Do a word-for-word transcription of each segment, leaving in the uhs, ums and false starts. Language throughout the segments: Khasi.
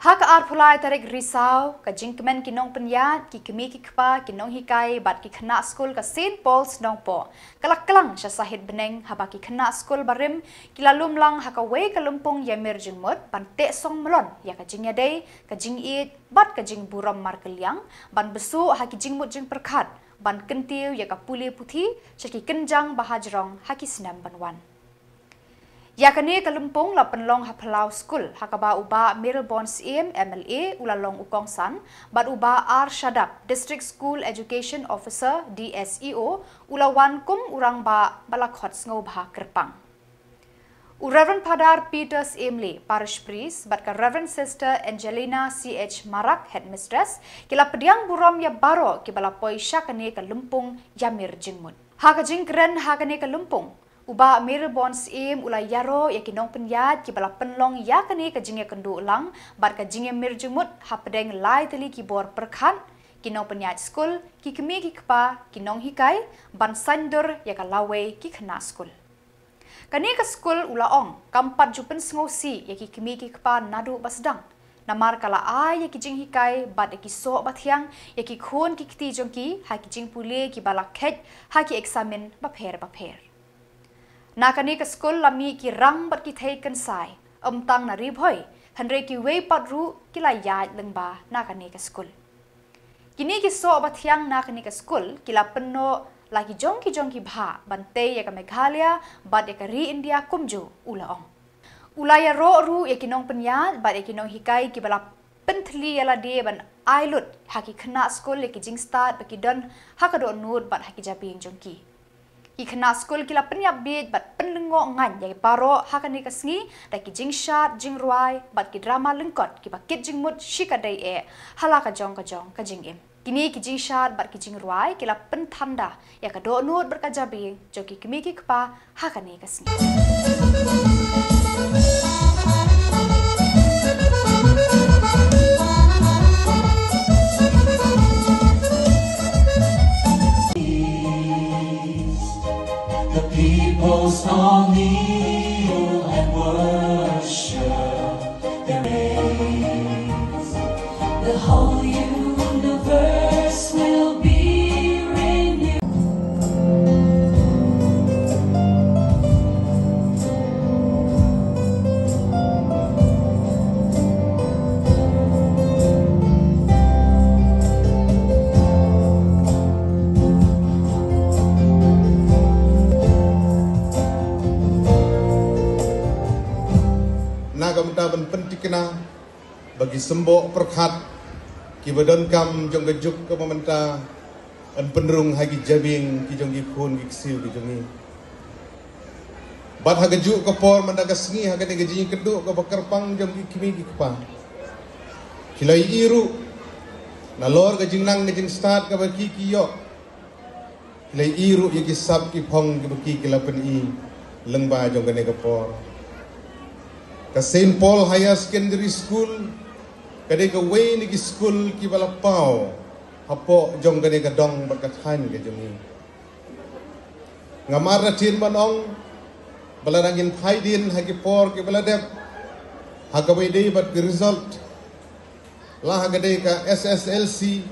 Ha ka arphew lai tarik Risaw, ka jingkmen ki nongpynïaid, ki kmie ki kpa, ki nonghikai bad ki khynnah skul ka Saint Paul's Nongpoh ka la klang sha sahit bneng, haba ki khynnah skul barim ki la lum lang ha kawei ka lympung ïamir jingmut ban teh song mlien ïa ka jingïadei, ka jingïeit bad ka jingburom markylliang, ban bsuh ha ki jingmut jingpyrkhat, ban kyntiew ïa ka pule puthi sha ki kynjang ba hajrong ha ki snem ban wan. Ïa kane ka lympung la pynlong ha Phyllaw School, ha kaba u Bah Mayralborn Syiem, M L A, u la long u kongsan, bad u Bah R Shadap, District School Education Officer, D S E O, u la wan kum u rangbah ba la khot sngewbha kyrpang. U Reverend Father Peter Syiem Leh, Parish Priest, bad ka Reverend Sister Angelina C H Marak, Headmistress, ki la pdiang burom ïa baroh kiba la poi sha kane ka lympung ïamir jingmut. Ha ka jingkren ha kane ka lympung, u Bah Mayralborn Syiem u la ïaroh ïa ki nongpynïaid kiba la pynlong ïa kane ka jingïakynduh lang bad ka jingïamir jingmut hapdeng lai tylli ki bor pyrkhat, ki nongpynïaid skul, ki kmie ki kpa, ki nonghikai, ban saiñdur ïa ka lawei ki khynnah skul. Kane ka skul, u la ong, kam pat ju pynsngewsih ïa ki kmie ki kpa naduh ba sdang, namar ka la ai ïa ki jinghikai bad ïa ki soh ba thiang ïa ki khun ki kti jong ki ha ki jingpule kiba la kheit ha ki eksamin bapher bapher. Na kane ka skul la mih ki rang bad ki thei kynsai, ym tang na Ri Bhoi, hynrei kiwei pat ruh ki la ïaid lyngba na kane ka skul. Kine ki soh ba thiang na kane ka skul ki la pynnoh la ki jong ki jong ki bha ban tei ïa ka Meghalaya bad ïa ka ri India kumjuh, u la ong. U la ïaroh ruh ïa ki nongpynïaid bad ïa ki nonghikai kiba la pynthylli ïa lade ban ai lut ha ki khynnah skul ïa ki jingstad ba ki don ha ka dohnud bad ha ki jabieng jong ki. Ki khynnah skul ki la pynïap bieit bad pynlyngngoh ngaiñ ïa baroh ha kane ka sngi da ki jingshad jingrwai bad ki drama lyngkot kiba kit jingmut shikatdei eh ha la ka jong ka jong ka jingim. Kine ki jingshad bad ki jingrwai ki la pynthanda ïa ka dohnud bad ka jabieng jong ki kmie ki kpa ha kane ka sngi. The peoples all kneel and worship the rays. The whole universe will be renewed. Na ka bynta ban pyntikna ba ki symboh pyrkhat kiba donkam jong ka juk kaba mynta yn pynrung ha ki jabieng ki jong ki khun ki ksiew ki jong ngi. Bad ha kajuh ka por mynta ka sngi ha kane ka jingïakynduh kaba kyrpang jong ki kmie ki kpa, ki la ïohi ruh nalor ka jingnang ka jingstad kaba ki ki ïoh. Ki la ïohi ruh ïa ki sap ki phong kiba ki ki la pyni lyngba jong kane ka por. Ka Saint Paul Higher Secondary School ka dei kawei na ki skul kiba la paw hapoh jong kane ka dong bad ka thaiñ ka jong ngi. Ngam artatien ban ong ba lada ngin phai dien ha ki por kiba la dep, ha kaba ïadei bad ki result, la ha ka dei ka S S L C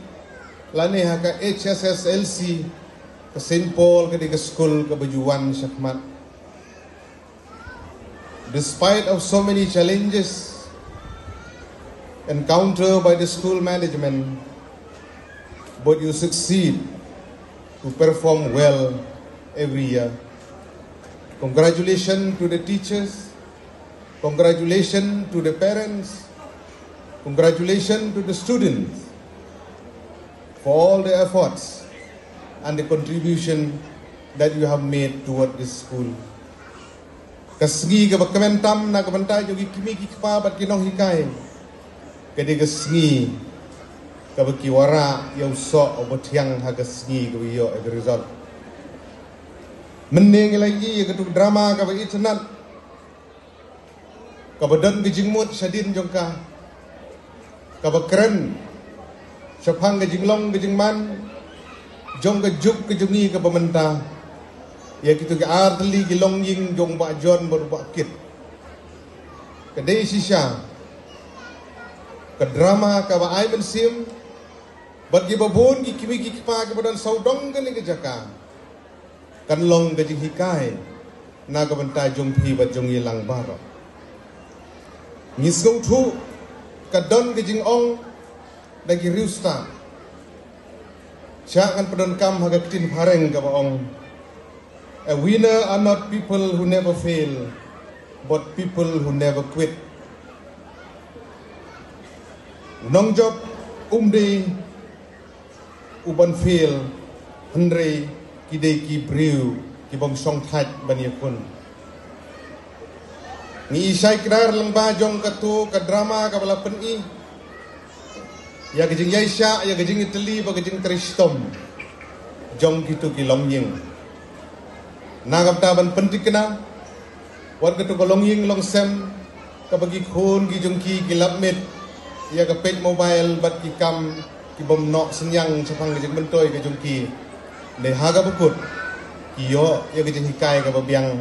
lane ha ka H S S L C, ka Saint Paul ka dei ka skul kaba ju wan shakhmat. Despite of so many challenges encountered by the school management, but you succeed to perform well every year. Congratulations to the teachers, congratulations to the parents, congratulations to the students for all the efforts and the contribution that you have made toward this school. Ka sngi kaba kmen tam na ka bynta jong ki kmie ki kpa bad ki nonghikai ka dei ka sngi kaba ki wanrah ïa u soh uba thiang ha ka sngi kaba ïoh ïa ka result. Mynne ngi la ïohi ïa katu ka drama kaba itynnad, kaba don ka jingmut shadien jong ka, kaba kren shaphang ka jinglong ka jingman jong ka juk ka jong ngi kaba mynta, ïa kitu ki ar tylli ki longïing jong Bah John bad Bah Kit. Ka dei shisha Ka drama kaba ai mynsiem bad kiba bun ki kmie ki kpa kiba don sawdong kane ka jaka kan long ka jinghikai na ka bynta jong phi bad jong ngi lang baroh. Ngi sngewthuh ka don ka jingong da ki riewstad. Sha kan pyndonkam ha ka ktien phareng kaba ong, a winner are not people who never fail, but people who never quit. Nongjop um dei u ban fail, hynrei ki dei ki briew ki bym shong thait ban ïakhun. Ngi i shai kdar lyngba jong kato ka drama kaba la pyni ïa ka jingïaishah, ïa ka jingïatylli bad ka jingtrei shitom jong kito ki longïing. Na ka bynta ban pynthikna wat kato ka longïing longsem kaba ki khun ki jong ki ki lap miet ïa ka peit mobile bad ki kam ki bym noh synñiang shaphang ka jingmyntoi ka jong ki. Dei ha kaba kut ki ïoh ïa ka jinghikai kaba biang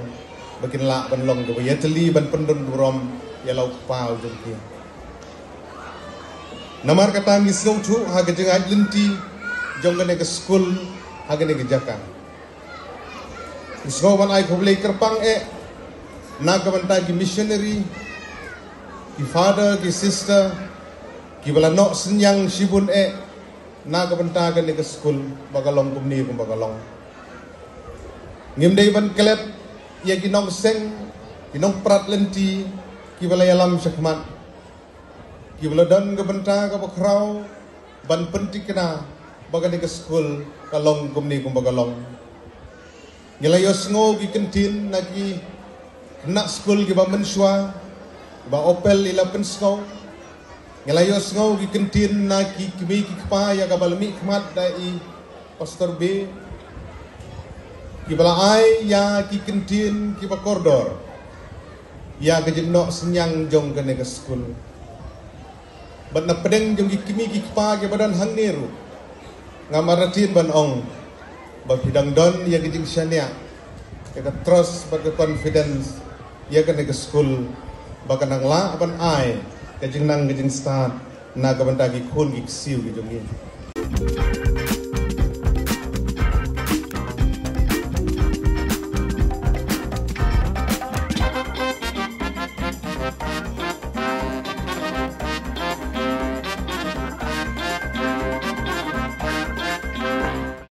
ba kin lah ban long kaba ïatylli ban pyndon burom ïa la u kpa u jong ki. Namar kata ngi sngewthuh ha ka jingaid lynti jong kane ka skul ha kane ka jaka. Ngi sngew ban ai khublei kyrpang eh na ka bynta ki missionary, ki father, ki sister kiba la noh synñiang shibun eh na ka bynta kane ka skul ba ka long kumne kumba ka long. Ngim dei ban klet ïa ki nongseng, ki nongprat lynti kiba la ïalam shakhmat, kiba la don ka bynta kaba khraw ban pynthikna ba kane ka skul ka long kumne kumba ka long. Ngi la ïohsngew ki kyntien na ki khynnah skul kiba mynshuwa ba Opel i la pynsngew. Ngi la ïohsngew ki kyntien na ki kmie ki kpa ïa kaba la mihkhmat da i Pastor Bey, kiba la ai ïa ki kyntien kiba kordor ïa ka jingnoh synñiang jong kane ka skul. Bad na pdeng jong ki kmie ki kpa kiba don hangne ruh, nga martin ban ong ba phi dang don ïa ka jingshaniah, ïa ka trust bad ka confidence ïa kane ka skul ba kan nang lah ban ai ka jingnang ka jingstad na ka bynta ki khun ki ksiew ki jong ngi.